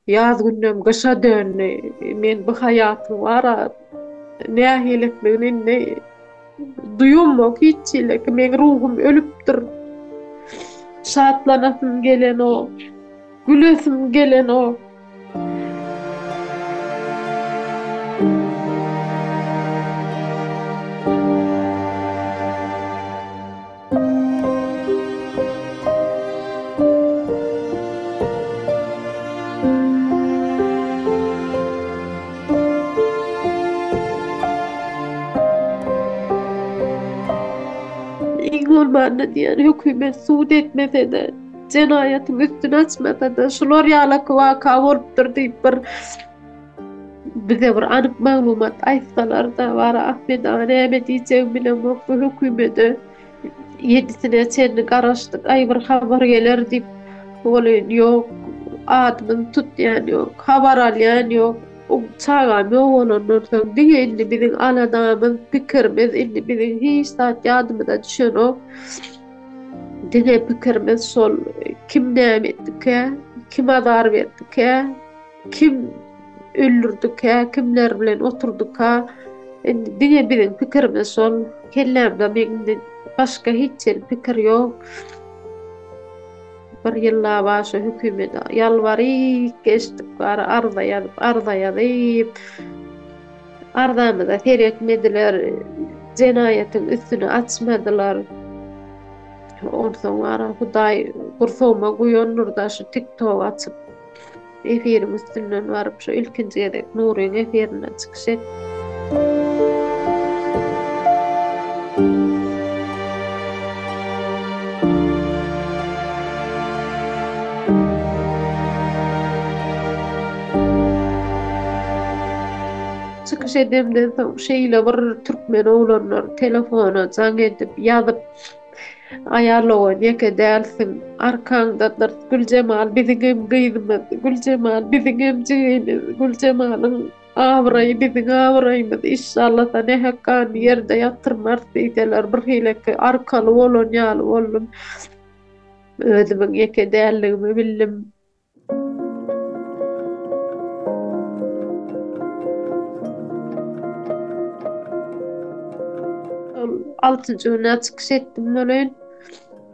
Ýaz günlem gyşa döndi. Men bu haýatyň bar-a nähililigini indi duýamok hiç hili. Meň ruhum ölüpdir. Şatlanasym gelenok. Gülesim gelenok. Iň bolmanda diýen hökümet sud etmese-de, jenaýatyň üstüni açmasa-da, şular ýalaky waka bolupdyr diýip bir bize bir anyk maglumat aýtsalar-da, wara Ahmet aga näme diýjegimi bilemok bu hökümede. Ýedisine çenli garaşdyk, aý bir habar geler diýip, welin ýok, adymyzy tutýan ýok, habar alýan ýok. O çagam ýok bolandan soň diňe indi biziň aladamyz, pikirimiz, indi biziň hiç zat ýadymyza düşenok. Diňe pikirimiz şol kim näme etdikä, kim azar berdikä, Kim öldürdikä, kimler bilen oturdyka, indi diňe biziň pikirimiz şol. Kellämde meň indi başga hiç hili pikir ýok. Bir ýyllap aşa hökümete ýalbaryp geçdik, bary arza ýazyp, arza ýazyp. Arzamyza seretmediler, jenaýatyň üstüni açmadylar. Onsoň ara Hudaý gursagyma guýandyr-da şu TikTok açyp. Efiriň üstünden baryp şu ilkinji gezek Nuryň efirinde çykyş et. Çykyş edemden soň şeýle bir türkmen oglanlar telefona jaň edip ýazyp Aýal dogan ýeke dälsiň, arkaňdadyrys Güljemal biziňem gyzymyz, Güljemal biziňem jigimiz, Güljemalyň abraýy biziň abraýymyz, işşallasa nähak gany ýerde ýatyrmarys diýseler birhileki arkaly bolan ýaly boldum. Özümiň ýeke däldigimi bildim. Şol altynjy günä çykyş etdim welin,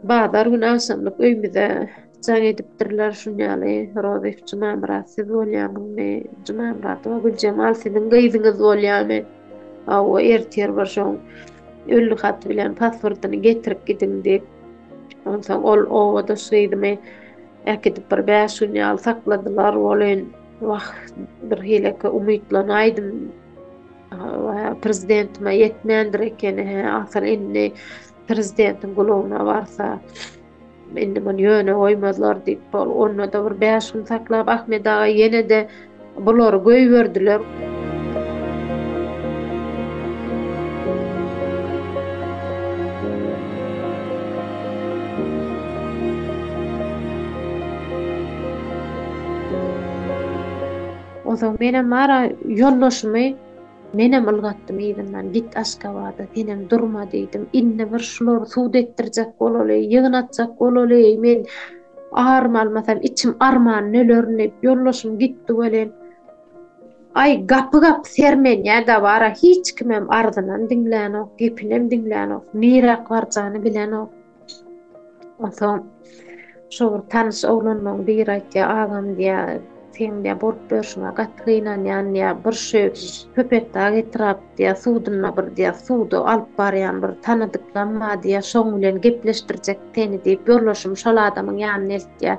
bazar güni agşamlyk öýümize jaň edipdirler, şun ýaly, Rozyýew Jumamyrat siz bolýamyňmy? Jumamyradowa Güljemal siziň gyzyňyz bolýamy? Hawa, ertir bir şoň ölli haty bilen pasportyny getirip gidiň diýip. Onsoň ol obadaş gyzymy Äkidip bir bäş gün ýaly sakladylar welin, wah, birhileki umytlanaýdym. Prezidentime ýetmändir ekeni, hä, asyl indi prezidentiň gulagyna barsa, indi muny ýöne goýmazlar diýip, onda-da bir bäş gün saklap, Ahmet aga ýene-de Bulary goýberdiler. Onsoň menem bara ýoldaşymy menem ylgatdym yzyndan, git Aşgabada, senem durma diýdim. Indi bir şulary sud etdirjek bolaly, ýygnatjak bolaly, men Arym almasam içim arman ölerin diýip ýoldaşym gitdi welin, aý gapy-gapy sermenýä-dä bar-a hiç kimem arzynam diňlänok, gepinem diňlänok, niräk barjagyny bilenok. Onsoň şo bir tanyş oglanlaryň biri aýtýar, agam diýýär, seň diýýär bolup ýörşüňe gaty gynanýan diýýär, bir şu Köpetdag etrap diýýär, sudunda bir diýýär, suda alyp barýan bir tanadyklam bar diýýär, şoň bilen gepleşdirjek seni diýip, ýoldaşym şol adamyň ýanyna eltýär.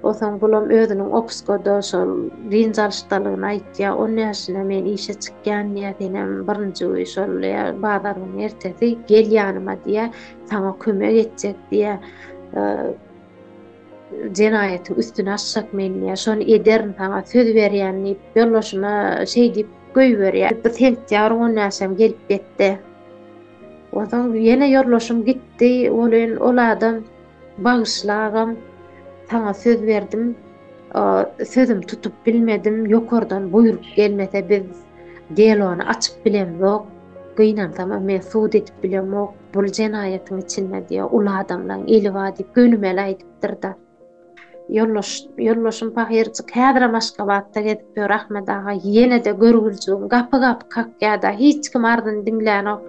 Onsoň bulam özüniň obskoda şol dynç alyşdalygyny aýtýar. On bäşine men işe çykýan diýýär, senem birinji gün şol diýýär, bazar güni ertesi gel ýanyma diýýär, saňa kömek etjek diýýär. Jenaýatyň üstüni açjak men diýýär, şony ederin saňa söz berýän diýip, ýoldaşyma şeý diýip goýberýär. Bu sentýabryň on bäşem gelip ýetdi. Onsoň ýene ýoldaşym gitdi, welin ol adam Bagyşla agam, saňa söz berdim, sözümi tutup bilmedim, ýokardan buýruk gelmese biz delony açyp bilemzok, gynansamam men sud edip bilemok, bul jenaýatyň içinde diýýär, uly adamlaň eli bar diýip gönümel aýdypdyr-da. Ýoldaş, ýoldaşym pahyrjyk häzirem Aşgabatda gezip ýör Ahmet aga ýene-de görgüljigim gapy-gapy kakýa-da, hiç kim arzyny diňlänok.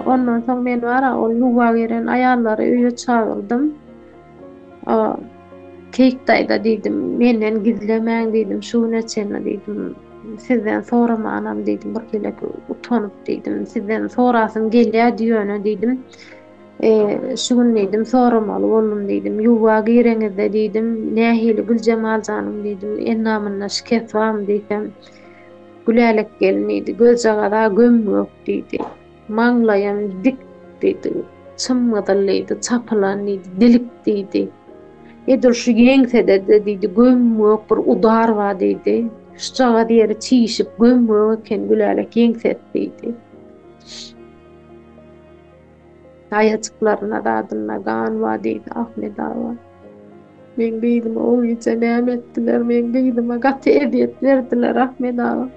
Ondan soň men bar-a ol ýuwa giren aýallary öýe çagyrdym. Keýik daýza diýdim, menden gizlemäň diýdim, şu güne çenli diýdim, sizden soramanam diýdim, bir hili utanyp diýdim, sizden sorasym gelýärdi ýöne diýdim, e, şu gün diýdim, soramaly boldum diýdim, ýuwa gireňizde diýdim, nähili Güljemal janyň diýdim, endamynda şikes barmy diýsem, Gülälek gelin diýdi, gözjagaza göm-gök diýdi. Maňlaýam dik diýdi, çym-gyzyl diýdi, çapylan diýdi, dilik diýdi. Edil şu ýeňsede-de diýdi, göm-gök bir udar bar diýdi. Şujagaz ýeri çişip, göm-gök eken Gülälek ýeňsesi diýdi. Aýajyklarynda zadynda gan bar diýdi Ahmet aga. Meň gyzyma o gije näme etdiler? Meň gyzyma gaty ezýet berdiler Ahmet aga.